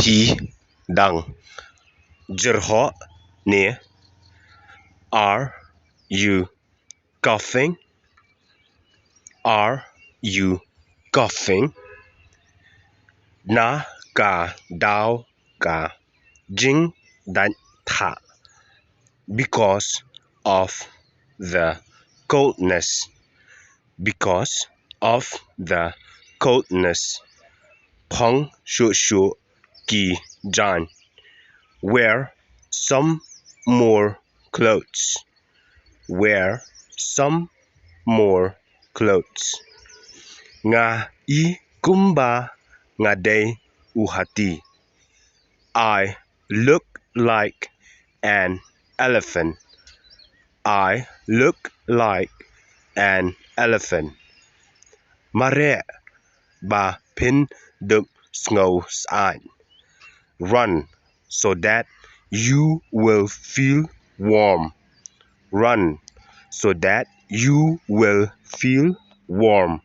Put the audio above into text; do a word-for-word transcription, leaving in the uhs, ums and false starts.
ti dang. Jyrhoh ne. Are you coughing? Are you coughing? Na ka daw ka jingdait thah. Because of the coldness. Because of the coldness. Phong shuh shuh ki jaiñ. Wear some more clothes. Wear some more clothes. Nga i kumba nga dei u hati. I look like an elephant. I look like an elephant. Mareh ba phin dup sngewsyaid. Run so that you will feel warm. Run so that you will feel warm.